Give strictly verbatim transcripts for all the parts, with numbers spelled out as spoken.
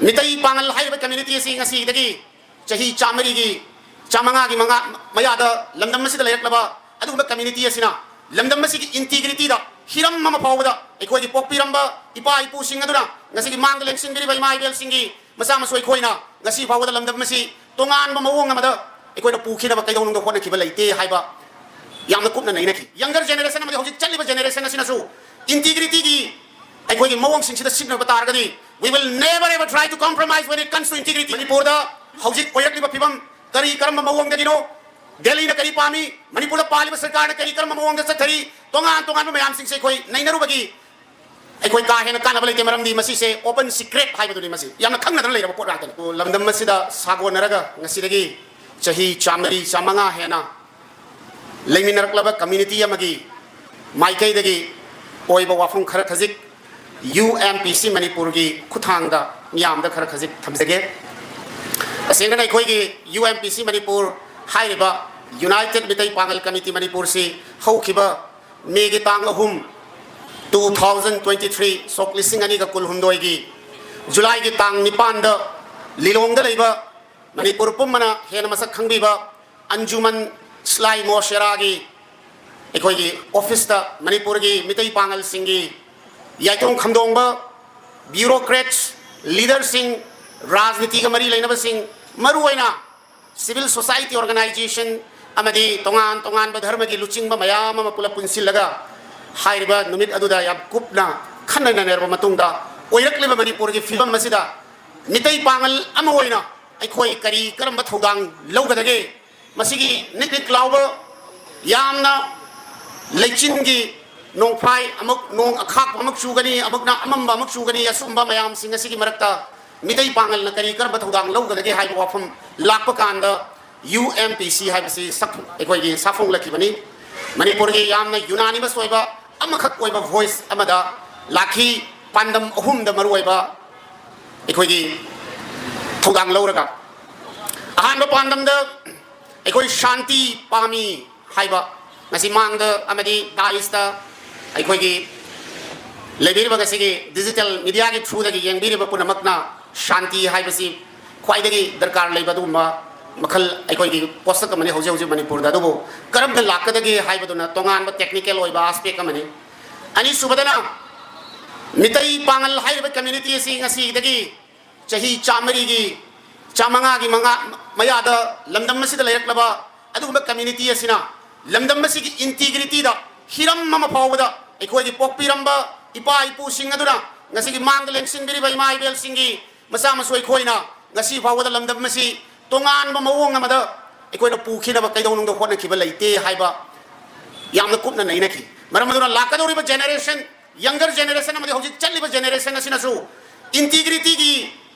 ꯃꯤꯇꯩ ꯄꯥꯉꯜ ꯍꯥꯏꯔꯤꯕ community ꯑꯁꯤ ꯉꯁꯤꯗꯒꯤ ꯆꯍꯤ ꯆꯥꯝꯃꯔꯤꯒꯤ, ꯆꯥꯝꯃꯉꯥꯒꯤ ꯃꯉꯥ ꯃꯌꯥꯗ ꯂꯝꯗꯝ ꯑꯁꯤꯗ ꯂꯩꯔꯛꯂꯕ ꯑꯗꯨꯒꯨꯝꯕ community ꯑꯁꯤꯅ ꯂꯝꯗꯝ ꯑꯁꯤꯒꯤ integrityꯗ ꯍꯤꯔꯝ ꯑꯃ ꯐꯥꯎꯕꯗ ꯑꯩꯈꯣꯏꯒꯤ ꯄꯣꯛꯄꯤꯔꯝꯕ ꯏꯄꯥ ꯏꯄꯨꯁꯤꯡ ꯑꯗꯨꯅ ꯉꯁꯤꯒꯤ ꯃꯥꯡꯗ ꯂꯦꯡꯁꯤꯟꯕꯤꯔꯤꯕ ꯏꯃꯥ ꯏꯕꯦꯜꯁꯤꯡꯒꯤ ꯃꯆꯥ ꯃꯁꯨ ꯑꯩꯈꯣꯏꯅ ꯉꯁꯤ ꯐꯥꯎꯕꯗ ꯂꯝꯗꯝ ꯑꯁꯤ ꯇꯣꯉꯥꯟꯕ ꯃꯑꯣꯡ ꯑꯃꯗ ꯑꯩꯈꯣꯏꯅ ꯄꯨꯈꯤꯅꯕ ꯀꯩꯗꯧꯅꯨꯡꯗ ꯍꯣꯠꯅꯈꯤꯕ ꯂꯩꯇꯦ ꯍꯥꯏꯕ ꯌꯥꯝꯅ ꯀꯨꯞꯅ ꯅꯩꯅꯈꯤ꯫ Younger generation ꯑꯃꯗꯤ ꯍꯧꯖꯤꯛ ꯆꯠꯂꯤꯕ generation ꯑꯁꯤꯅꯁꯨ integrityꯒꯤ ꯑꯩꯈꯣꯏꯒꯤ ꯃꯑꯣꯡꯁꯤꯡꯁꯤꯗ ꯁꯤꯖꯤꯟꯅꯕ ꯇꯥꯔꯒꯗꯤ, we will never ever try to compromise when it comes to integrity. ꯃꯅꯤꯄꯨꯔꯗ ꯍꯧꯖꯤꯛ ꯑꯣꯏꯔꯛꯂꯤꯕ ꯐꯤꯕꯝ ꯀꯔꯤ ꯀꯔꯝꯕ ꯃꯑꯣꯡꯗꯒꯤꯅꯣ, ꯗꯦꯜꯂꯤꯅ ꯀꯔꯤ ꯄꯥꯝꯃꯤ, ꯃꯅꯤꯄꯨꯔꯗ ꯄꯥꯜꯂꯤꯕ ꯁꯔꯀꯥꯔꯅ ꯀꯔꯤ ꯀꯔꯝꯕ ꯃꯑꯣꯡꯗ ꯆꯠꯊꯔꯤ, ꯇꯣꯉꯥꯟ ꯇꯣꯉꯥꯟꯕ ꯃꯌꯥꯝꯁꯤꯡꯁꯦ ꯑꯩꯈꯣꯏ ꯅꯩꯅꯔꯨꯕꯒꯤ ꯑꯩꯈꯣꯏ ꯀꯥ ꯍꯦꯟꯅ ꯀꯥꯟꯅꯕ ꯂꯩꯇꯦ, ꯃꯔꯝꯗꯤ ꯃꯁꯤꯁꯦ open secret ꯍꯥꯏꯕꯗꯨꯅꯤ꯫ ꯃꯁꯤ ꯌꯥꯝꯅ ꯈꯪꯅꯗꯅ ꯂꯩꯔꯕ ꯄꯣꯠ ꯉꯥꯛꯇꯅꯤ꯫ ꯂꯝꯗꯝ ꯑꯁꯤꯗ ꯁꯥꯒꯣꯟꯅꯔꯒ ꯉꯁꯤꯗꯒꯤ ꯆꯍꯤ ꯆꯥꯝꯃꯔꯤ ꯆꯥꯝꯃꯉꯥ ꯍꯦꯟꯅ ꯂꯩꯃꯤꯟꯅꯔꯛꯂꯕ community ꯑꯃꯒꯤ ꯃꯥꯏꯀꯩꯗꯒꯤ ꯑꯣꯏꯕ ꯋꯥꯐꯝ ꯈꯔ ꯈꯖꯤꯛ UMPC ꯃꯅꯤꯄꯨꯔꯒꯤ ꯈꯨꯠꯊꯥꯡꯗ ꯃꯤꯌꯥꯝꯗ ꯈꯔ ꯈꯖꯤꯛ ꯊꯝꯖꯒꯦ꯫ ꯇꯁꯦꯡꯅ ꯑꯩꯈꯣꯏꯒꯤ UMPC ꯃꯅꯤꯄꯨꯔ ꯍꯥꯏꯔꯤꯕ United ꯃꯤꯇꯩ ꯄꯥꯉꯜ Committee ꯃꯅꯤꯄꯨꯔꯁꯤ ꯍꯧꯈꯤꯕ ꯃꯦꯒꯤ ꯇꯥꯡ ꯑꯍꯨꯝ, two thousand twenty three, ꯁꯣꯛ ꯂꯤꯁꯤꯡ ꯑꯅꯤꯒ ꯀꯨꯟꯍꯨꯝꯗꯣꯏꯒꯤ ꯖꯨꯂꯥꯏꯒꯤ ꯇꯥꯡ ꯅꯤꯄꯥꯟꯗ ꯂꯤꯂꯣꯡꯗ ꯂꯩꯕ ꯃꯅꯤꯄꯨꯔ ꯄꯨꯝꯕꯅ ꯍꯦꯟꯅ ꯃꯁꯛ ꯈꯪꯕꯤꯕ ꯑꯟꯖꯨꯃꯟ ꯁ꯭ꯂꯥꯏ ꯃꯣꯁꯦꯔꯥꯒꯤ ꯑꯩꯈꯣꯏꯒꯤ officeꯇ ꯃꯅꯤꯄꯨꯔꯒꯤ ꯃꯤꯇꯩ ꯄꯥꯉꯜꯁꯤꯡꯒꯤ ꯌꯥꯏꯇꯣꯡ ꯈꯝꯗꯣꯡꯕ bureaucrats, leaderꯁꯤꯡ, ꯔꯥꯖꯅꯤꯇꯤꯒ ꯃꯔꯤ ꯂꯩꯅꯕꯁꯤꯡ, ꯃꯔꯨꯑꯣꯏꯅ civil society organisation ꯑꯃꯗꯤ ꯇꯣꯉꯥꯟ ꯇꯣꯉꯥꯟꯕ ꯙꯔꯃꯒꯤ ꯂꯨꯆꯤꯡꯕ ꯃꯌꯥꯝ ꯑꯃ ꯄꯨꯂꯞ ꯄꯨꯟꯁꯤꯜꯂꯒ ꯍꯥꯏꯔꯤꯕ ꯅꯨꯃꯤꯠ ꯑꯗꯨꯗ ꯌꯥꯝ ꯀꯨꯞꯅ ꯈꯟꯅ ꯅꯩꯅꯔꯕ ꯃꯇꯨꯡꯗ ꯑꯣꯏꯔꯛꯂꯤꯕ ꯃꯅꯤꯄꯨꯔꯒꯤ ꯐꯤꯕꯝ ꯑꯁꯤꯗ ꯃꯤꯇꯩ ꯄꯥꯉꯜ ꯑꯃ ꯑꯣꯏꯅ ꯑꯩꯈꯣꯏ ꯀꯔꯤ ꯀꯔꯝꯕ ꯊꯧꯗꯥꯡ ꯂꯧꯒꯗꯒꯦ? ꯃꯁꯤꯒꯤ ꯅꯤꯛ ꯅꯤꯛ ꯂꯥꯎꯕ ꯌꯥꯝꯅ ꯂꯩꯆꯤꯟꯒꯤ ꯅꯣꯡꯐꯥꯏ, ꯑꯃꯨꯛ ꯅꯣꯡ ꯑꯈꯥꯛꯄ ꯑꯃꯨꯛ ꯆꯨꯒꯅꯤ, ꯑꯃꯨꯛꯅ ꯑꯃꯝꯕ ꯑꯃꯨꯛ ꯆꯨꯒꯅꯤ, ꯑꯁꯨꯝꯕ ꯃꯌꯥꯝꯁꯤꯡ ꯑꯁꯤꯒꯤ ꯃꯔꯛꯇ ꯃꯤꯇꯩ ꯄꯥꯉꯜꯅ ꯀꯔꯤ ꯀꯔꯝꯕ ꯊꯧꯗꯥꯡ ꯂꯧꯒꯗꯒꯦ ꯍꯥꯏꯕ ꯋꯥꯐꯝ ꯂꯥꯛꯄ ꯀꯥꯟꯗ UMPC ꯍꯥꯏꯕꯁꯤ ꯁꯛ-, ꯑꯩꯈꯣꯏꯒꯤ ꯁꯥꯐꯣꯡꯂꯛꯈꯤꯕꯅꯤ꯫ ꯃꯅꯤꯄꯨꯔꯒꯤ ꯌꯥꯝꯅ unanimous ꯑꯣꯏꯕ ꯑꯃꯈꯛ ꯑꯣꯏꯕ voice ꯑꯃꯗ ꯂꯥꯛꯈꯤ꯫ ꯄꯥꯟꯗꯝ ꯑꯍꯨꯝꯗ ꯃꯔꯨꯑꯣꯏꯕ ꯑꯩꯈꯣꯏꯒꯤ ꯊꯧꯗꯥꯡ ꯂꯧꯔꯒ, ꯑꯍꯥꯟꯕ ꯄꯥꯟꯗꯝꯗ ꯑꯩꯈꯣꯏ ꯁꯥꯟꯇꯤ ꯄꯥꯝꯃꯤ ꯍꯥꯏꯕ, ꯉꯁꯤ ꯃꯥꯡꯗ ꯑꯃꯗꯤ daisꯇ ꯑꯩꯈꯣꯏꯒꯤ ꯂꯩꯕꯤꯔꯤꯕ ꯉꯁꯤꯒꯤ digital mediaꯒꯤ throughꯗꯒꯤ ꯌꯦꯡꯕꯤꯔꯤꯕ ꯄꯨꯝꯅꯃꯛꯅ ꯁꯥꯟꯇꯤ ꯍꯥꯏꯕꯁꯤ ꯈ꯭ꯋꯥꯏꯗꯒꯤ ꯗꯔꯀꯥꯔ ꯂꯩꯕ ꯑꯗꯨꯒꯨꯝꯕ ꯃꯈꯜ ꯑꯩꯈꯣꯏꯒꯤ ꯄꯣꯠꯁꯛ ꯑꯃꯅꯤ ꯍꯧꯖꯤꯛ ꯍꯧꯖꯤꯛ ꯃꯅꯤꯄꯨꯔꯗ꯫ ꯑꯗꯨꯕꯨ ꯀꯔꯝꯅ ꯂꯥꯛꯀꯗꯒꯦ ꯍꯥꯏꯕꯗꯨꯅ ꯇꯣꯉꯥꯟꯕ technical ꯑꯣꯏꯕ aspect ꯑꯃꯅꯤ꯫ ꯑꯅꯤꯁꯨꯕꯗꯅ, ꯃꯤꯇꯩ ꯄꯥꯉꯜ ꯍꯥꯏꯔꯤꯕ community ꯑꯁꯤ ꯉꯁꯤꯗꯒꯤ ꯆꯍꯤ ꯆꯥꯃꯔꯤꯒꯤ, ꯆꯥꯃꯉꯥꯒꯤ ꯃꯉꯥ ꯃꯌꯥꯗ ꯂꯝꯗꯝ ꯑꯁꯤꯗ ꯂꯩꯔꯛꯂꯕ ꯑꯗꯨꯒꯨꯝꯕ community ꯑꯁꯤꯅ ꯂꯝꯗꯝ ꯑꯁꯤꯒꯤ integrityꯗ, ꯍꯤꯔꯝ ꯑꯃ ꯐꯥꯎꯕꯗ ꯑꯩꯈꯣꯏꯒꯤ ꯄꯣꯛꯄꯤꯔꯝꯕ ꯏꯄꯥ ꯏꯄꯨꯁꯤꯡ ꯑꯗꯨꯅ ꯉꯁꯤꯒꯤ ꯃꯥꯡꯗ ꯂꯦꯡꯁꯤꯟꯕꯤꯔꯤꯕ ꯏꯃꯥ ꯏꯕꯦꯜꯁꯤꯡꯒꯤ ꯃꯆꯥ ꯃꯁꯨ ꯑꯩꯈꯣꯏꯅ ꯉꯁꯤ ꯐꯥꯎꯕꯗ ꯂꯝꯗꯝ ꯑꯁꯤ ꯇꯣꯉꯥꯟꯕ ꯃꯑꯣꯡ ꯑꯃꯗ ꯑꯩꯈꯣꯏꯅ ꯄꯨꯈꯤꯅꯕ ꯀꯩꯗꯧꯅꯨꯡꯗ ꯍꯣꯠꯅꯈꯤꯕ ꯂꯩꯇꯦ ꯍꯥꯏꯕ ꯌꯥꯝꯅ ꯀꯨꯞꯅ ꯅꯩꯅꯈꯤ꯫ ꯃꯔꯝ ꯑꯗꯨꯅ ꯂꯥꯛꯀꯗꯧꯔꯤꯕ generation, younger generation ꯑꯃꯗꯤ ꯍꯧꯖꯤꯛ ꯆꯠꯂꯤꯕ generation ꯑꯁꯤꯅꯁꯨ integrityꯒꯤ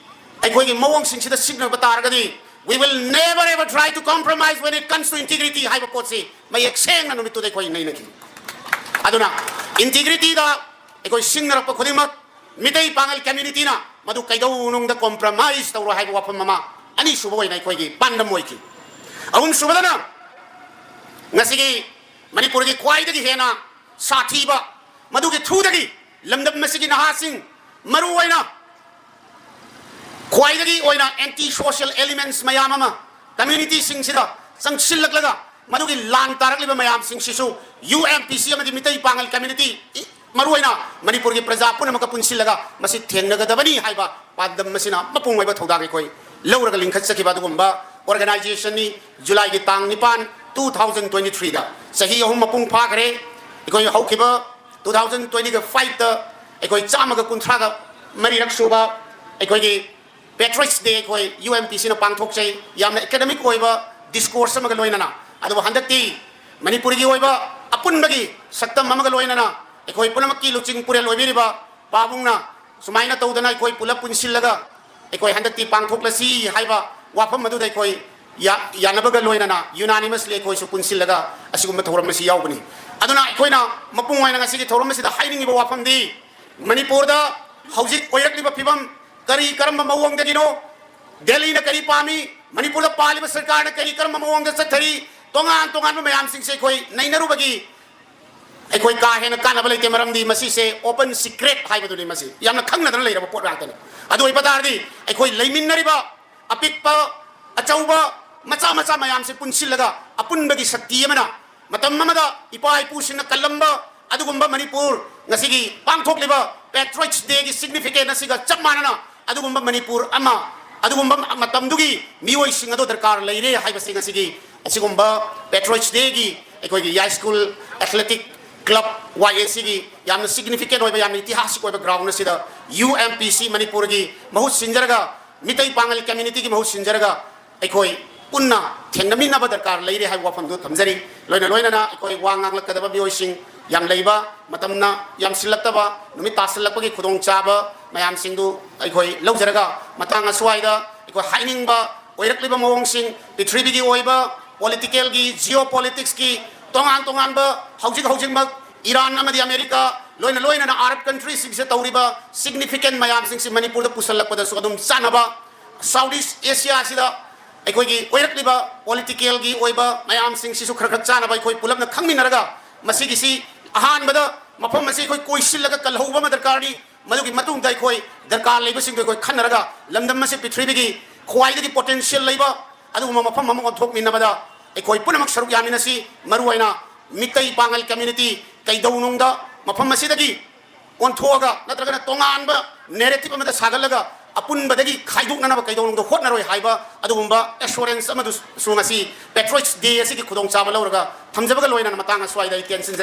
ꯑꯩꯈꯣꯏꯒꯤ ꯃꯑꯣꯡꯁꯤꯡꯁꯤꯗ ꯁꯤꯖꯤꯟꯅꯕ ꯇꯥꯔꯒꯗꯤ, we will never ever try to compromise when it comes to integrity ꯍꯥꯏꯕ ꯄꯣꯠꯁꯤ ꯃꯌꯦꯛ ꯁꯦꯡꯅ ꯅꯨꯃꯤꯠꯇꯨꯗ ꯑꯩꯈꯣꯏ ꯅꯩꯅꯈꯤ꯫ ꯑꯗꯨꯅ integrityꯗ ꯑꯩꯈꯣꯏ ꯁꯤꯡꯅꯔꯛꯄ ꯈꯨꯗꯤꯡꯃꯛ ꯃꯤꯇꯩ ꯄꯥꯉꯜ communityꯅ ꯃꯗꯨ ꯀꯩꯗꯧꯅꯨꯡꯗ compromise ꯇꯧꯔꯣꯏ ꯍꯥꯏꯕ ꯋꯥꯐꯝ ꯑꯃ ꯑꯅꯤꯁꯨꯕ ꯑꯣꯏꯅ ꯑꯩꯈꯣꯏꯒꯤ ꯄꯥꯟꯗꯝ ꯑꯣꯏꯈꯤ꯫ ꯑꯍꯨꯝꯁꯨꯕꯗꯅ ꯉꯁꯤꯒꯤ ꯃꯅꯤꯄꯨꯔꯒꯤ ꯈ꯭ꯋꯥꯏꯗꯒꯤ ꯍꯦꯟꯅ ꯁꯥꯊꯤꯕ, ꯃꯗꯨꯒꯤ throughꯗꯒꯤ ꯂꯝꯗꯝ ꯑꯁꯤꯒꯤ ꯅꯍꯥꯁꯤꯡ, ꯃꯔꯨ ꯑꯣꯏꯅ ꯈ꯭ꯋꯥꯏꯗꯒꯤ ꯑꯣꯏꯅ anti social elements ꯃꯌꯥꯝ ꯑꯃ communityꯁꯤꯡꯁꯤꯗ ꯆꯪꯁꯤꯜꯂꯛꯂꯒ ꯃꯗꯨꯒꯤ ꯂꯥꯟ ꯇꯥꯔꯛꯂꯤꯕ ꯃꯌꯥꯝꯁꯤꯡꯁꯤꯁꯨ UMPC ꯑꯃꯗꯤ ꯃꯤꯇꯩ ꯄꯥꯉꯜ community, ꯏ-, ꯃꯔꯨꯑꯣꯏꯅ ꯃꯅꯤꯄꯨꯔꯒꯤ ꯄ꯭ꯔꯖꯥ ꯄꯨꯝꯅꯃꯛꯀ ꯄꯨꯟꯁꯤꯜꯂꯒ ꯃꯁꯤ ꯊꯦꯡꯅꯒꯗꯕꯅꯤ ꯍꯥꯏꯕ ꯄꯥꯟꯗꯝ ꯑꯁꯤꯅ ꯃꯄꯨꯡ ꯑꯣꯏꯕ ꯊꯧꯗꯥꯡ ꯑꯩꯈꯣꯏ ꯂꯧꯔꯒ ꯂꯤꯡꯈꯠꯆꯈꯤꯕ ꯑꯗꯨꯒꯨꯝꯕ organizationꯅꯤ꯫ Julyꯒꯤ ꯇꯥꯡ ꯅꯤꯄꯥꯟ, two thousand twenty threeꯗ ꯆꯍꯤ ꯑꯍꯨꯝ ꯃꯄꯨꯡ ꯐꯥꯈ꯭ꯔꯦ꯫ ꯑꯩꯈꯣꯏ ꯍꯧꯈꯤꯕ two thousand twentyꯒ fiveꯇ ꯑꯩꯈꯣꯏ ꯆꯥꯝꯃꯒ ꯀꯨꯟꯊ꯭ꯔꯥꯒ ꯃꯔꯤꯔꯛ ꯁꯨꯕ ꯑꯩꯈꯣꯏꯒꯤ Patriots Day ꯑꯩꯈꯣꯏ UMPCꯅ ꯄꯥꯡꯊꯣꯛꯆꯩ, ꯌꯥꯝꯅ academic ꯑꯣꯏꯕ discourse ꯑꯃꯒ ꯂꯣꯏꯅꯅ꯫ ꯑꯗꯨꯕꯨ ꯍꯟꯗꯛꯇꯤ ꯃꯅꯤꯄꯨꯔꯒꯤ ꯑꯣꯏꯕ ꯑꯄꯨꯟꯕꯒꯤ ꯁꯛꯇꯝ ꯑꯃꯒ ꯂꯣꯏꯅꯅ ꯑꯩꯈꯣꯏ ꯄꯨꯝꯅꯃꯛꯀꯤ ꯂꯨꯆꯤꯡ ꯄꯨꯔꯦꯜ ꯑꯣꯏꯕꯤꯔꯤꯕ ꯄꯥꯕꯨꯡꯅ ꯁꯨꯃꯥꯏꯅ ꯇꯧꯗꯅ ꯑꯩꯈꯣꯏ ꯄꯨꯂꯞ ꯄꯨꯟꯁꯤꯜꯂꯒ ꯑꯩꯈꯣꯏ ꯍꯟꯗꯛꯇꯤ ꯄꯥꯡꯊꯣꯛꯂꯁꯤ ꯍꯥꯏꯕ ꯋꯥꯐꯝ ꯑꯗꯨꯗ ꯑꯩꯈꯣꯏ ꯌꯥ-, ꯌꯥꯅꯕꯒ ꯂꯣꯏꯅꯅ unanimously ꯑꯩꯈꯣꯏꯁꯨ ꯄꯨꯟꯁꯤꯜꯂꯒ ꯑꯁꯤꯒꯨꯝꯕ ꯊꯧꯔꯝ ꯑꯁꯤ ꯌꯥꯎꯕꯅꯤ꯫ ꯑꯗꯨꯅ ꯑꯩꯈꯣꯏꯅ ꯃꯄꯨꯡ ꯑꯣꯏꯅ ꯉꯁꯤꯒꯤ ꯊꯧꯔꯝ ꯑꯁꯤꯗ ꯍꯥꯏꯅꯤꯡꯉꯤꯕ ꯋꯥꯐꯝꯗꯤ, ꯃꯅꯤꯄꯨꯔꯗ ꯍꯧꯖꯤꯛ ꯑꯣꯏꯔꯛꯂꯤꯕ ꯐꯤꯕꯝ ꯀꯔꯤ ꯀꯔꯝꯕ ꯃꯑꯣꯡꯗꯒꯤꯅꯣ, ꯗꯦꯜꯂꯤꯅ ꯀꯔꯤ ꯄꯥꯝꯃꯤ, ꯃꯅꯤꯄꯨꯔꯗ ꯄꯥꯜꯂꯤꯕ ꯁꯔꯀꯥꯔꯅ ꯀꯔꯤ ꯀꯔꯝꯕ ꯃꯑꯣꯡꯗ ꯆꯠꯊꯔꯤ, ꯇꯣꯉꯥꯟ ꯇꯣꯉꯥꯟꯕ ꯃꯌꯥꯝꯁꯤꯡꯁꯦ ꯑꯩꯈꯣꯏ ꯅꯩꯅꯔꯨꯕꯒꯤ ꯑꯩꯈꯣꯏ ꯀꯥ ꯍꯦꯟꯅ ꯀꯥꯟꯅꯕ ꯂꯩꯇꯦ, ꯃꯔꯝꯗꯤ ꯃꯁꯤꯁꯦ open secret ꯍꯥꯏꯕꯗꯨꯅꯤ꯫ ꯃꯁꯤ ꯌꯥꯝꯅ ꯈꯪꯅꯗꯅ ꯂꯩꯔꯕ ꯄꯣꯠ ꯉꯥꯛꯇꯅꯤ꯫ ꯑꯗꯨ ꯑꯣꯏꯕ ꯇꯥꯔꯗꯤ ꯑꯩꯈꯣꯏ ꯂꯩꯃꯤꯟꯅꯔꯤꯕ ꯑꯄꯤꯛꯄ, ꯑꯆꯧꯕ, ꯃꯆꯥ ꯃꯆꯥ ꯃꯌꯥꯝꯁꯦ ꯄꯨꯟꯁꯤꯜꯂꯒ ꯑꯄꯨꯟꯕꯒꯤ ꯁꯛꯇꯤ ꯑꯃꯅ, ꯃꯇꯝ ꯑꯃꯗ ꯏꯄꯥ ꯏꯄꯨꯁꯤꯡꯅ ꯀꯜꯂꯝꯕ ꯑꯗꯨꯒꯨꯝꯕ ꯃꯅꯤꯄꯨꯔ ꯉꯁꯤꯒꯤ ꯄꯥꯡꯊꯣꯛꯂꯤꯕ Patriots Day ꯒꯤ significance ꯑꯁꯤꯒ ꯆꯞ ꯃꯥꯟꯅꯅ ꯑꯗꯨꯒꯨꯝꯕ ꯃꯅꯤꯄꯨꯔ ꯑꯃ, ꯑꯗꯨꯒꯨꯝꯕ ꯃꯇꯝꯗꯨꯒꯤ ꯃꯤꯑꯣꯏꯁꯤꯡ ꯑꯗꯨ ꯗꯔꯀꯥꯔ ꯂꯩꯔꯦ ꯍꯥꯏꯕꯁꯤ ꯉꯁꯤꯒꯤ ꯑꯁꯤꯒꯨꯝꯕ Patriots Day ꯒꯤ ꯑꯩꯈꯣꯏꯒꯤ ꯌꯥꯏꯁ꯭ꯀꯨꯜ Athletic Club, Y A C ꯒꯤ ꯌꯥꯝꯅ significant ꯑꯣꯏꯕ, ꯌꯥꯝꯅ ꯏꯇꯤꯍꯥꯁꯤꯛ ꯑꯣꯏꯕ ground ꯑꯁꯤꯗ U M P C ꯃꯅꯤꯄꯨꯔꯒꯤ ꯃꯍꯨꯠ ꯁꯤꯟꯖꯔꯒ, ꯃꯤꯇꯩ ꯄꯥꯉꯜ community ꯒꯤ ꯃꯍꯨꯠ ꯁꯤꯟꯖꯔꯒ, ꯑꯩꯈꯣꯏ ꯄꯨꯟꯅ ꯊꯦꯡꯅꯃꯤꯟꯅꯕ ꯗꯔꯀꯥꯔ ꯂꯩꯔꯦ ꯍꯥꯏꯕ ꯋꯥꯐꯝꯗꯨ ꯊꯝꯖꯔꯤ꯫ ꯂꯣꯏꯅ ꯂꯣꯏꯅꯅ ꯑꯩꯈꯣꯏ ꯋꯥ ꯉꯥꯡꯂꯛꯀꯗꯕ ꯃꯤꯑꯣꯏꯁꯤꯡ ꯌꯥꯝ ꯂꯩꯕ, ꯃꯇꯝꯅ ꯌꯥꯝꯁꯤꯜꯂꯛꯇꯕ, ꯅꯨꯃꯤꯠ ꯇꯥꯁꯤꯜꯂꯛꯄꯒꯤ ꯈꯨꯗꯣꯡꯆꯥꯕ ꯃꯌꯥꯝꯁꯤꯡꯗꯨ ꯑꯩꯈꯣꯏ ꯂꯧꯖꯔꯒ, ꯃꯇꯥꯡ ꯑꯁ꯭ꯋꯥꯏꯗ ꯑꯩꯈꯣꯏ ꯍꯥꯏꯅꯤꯡꯕ ꯑꯣꯏꯔꯛꯂꯤꯕ ꯃꯑꯣꯡꯁꯤꯡ, ꯄ꯭ꯔꯤꯊꯤꯕꯤꯒꯤ ꯑꯣꯏꯕ political ꯒꯤ, geopolitics ꯀꯤ, ꯇꯣꯉꯥꯟ ꯇꯣꯉꯥꯟꯕ ꯍꯧꯖꯤꯛ ꯍꯧꯖꯤꯛꯃꯛ ꯏꯔꯥꯟ ꯑꯃꯗꯤ ꯑꯃꯦꯔꯤꯀꯥ, ꯂꯣꯏꯅ ꯂꯣꯏꯅꯅ Arab country ꯁꯤꯡꯁꯤꯗ ꯇꯧꯔꯤꯕ significant ꯃꯌꯥꯝꯁꯤꯡꯁꯤ ꯃꯅꯤꯄꯨꯔꯗ ꯄꯨꯁꯜꯂꯛꯄꯗꯁꯨ ꯑꯗꯨꯝ ꯆꯥꯟꯅꯕ, South East Asia ꯑꯁꯤꯗ ꯑꯩꯈꯣꯏꯒꯤ ꯑꯣꯏꯔꯛꯂꯤꯕ political ꯒꯤ ꯑꯣꯏꯕ ꯃꯌꯥꯝꯁꯤꯡꯁꯤꯁꯨ ꯈꯔ ꯈꯔ ꯆꯥꯟꯅꯕ ꯑꯩꯈꯣꯏ ꯄꯨꯂꯞꯅ ꯈꯪꯃꯤꯟꯅꯔꯒ, ꯃꯁꯤꯒꯤꯁꯤ ꯑꯍꯥꯟꯕꯗ ꯃꯐꯝ ꯑꯁꯤ ꯑꯩꯈꯣꯏ ꯀꯣꯏꯁꯤꯜꯂꯒ ꯀꯜꯍꯧꯕ ꯑꯃ ꯗꯔꯀꯥꯔꯅꯤ꯫ ꯃꯗꯨꯒꯤ ꯃꯇꯨꯡꯗ ꯑꯩꯈꯣꯏ ꯗꯔꯀꯥꯔ ꯂꯩꯕꯁꯤꯡꯗꯨ ꯑꯩꯈꯣꯏ ꯈꯟꯅꯔꯒ, ꯂꯝꯗꯝ ꯑꯁꯤ ꯄ꯭ꯔꯤꯊꯤꯕꯤꯒꯤ ꯈ꯭ꯋꯥꯏꯗꯒꯤ potential ꯂꯩꯕ ꯑꯗꯨꯒꯨꯝꯕ ꯃꯐꯝ ꯑꯃ ꯑꯣꯟꯊꯣꯛꯃꯤꯟꯅꯕꯗ ꯑꯩꯈꯣꯏ ꯄꯨꯝꯅꯃꯛ ꯁꯔꯨꯛ ꯌꯥꯃꯤꯟꯅꯁꯤ꯫ ꯃꯔꯨꯑꯣꯏꯅ ꯃꯤꯇꯩ ꯄꯥꯉꯜ community ꯀꯩꯗꯧꯅꯨꯡꯗ ꯃꯐꯝ ꯑꯁꯤꯗꯒꯤ ꯑꯣꯟꯊꯣꯛꯑꯒ ꯅꯠꯇ꯭ꯔꯒꯅ ꯇꯣꯉꯥꯟꯕ narrative ꯑꯃꯗ ꯁꯥꯒꯠꯂꯒ ꯑꯄꯨꯟꯕꯗꯒꯤ ꯈꯥꯏꯗꯣꯛꯅꯅꯕ ꯀꯩꯗꯧꯅꯨꯡꯗ ꯍꯣꯠꯅꯔꯣꯏ ꯍꯥꯏꯕ ꯑꯗꯨꯒꯨꯝꯕ assurance ꯑꯃꯗꯨꯁꯨ ꯉꯁꯤ Patriots Day ꯑꯁꯤꯒꯤ ꯈꯨꯗꯣꯡꯆꯥꯕ ꯂꯧꯔꯒ ꯊꯝꯖꯕꯒ ꯂꯣꯏꯅꯅ ꯃꯇꯥꯡ ꯑꯁ꯭ꯋꯥꯏꯗ ꯑꯩ ꯇꯦꯟꯁꯤꯟꯖꯔꯦ꯫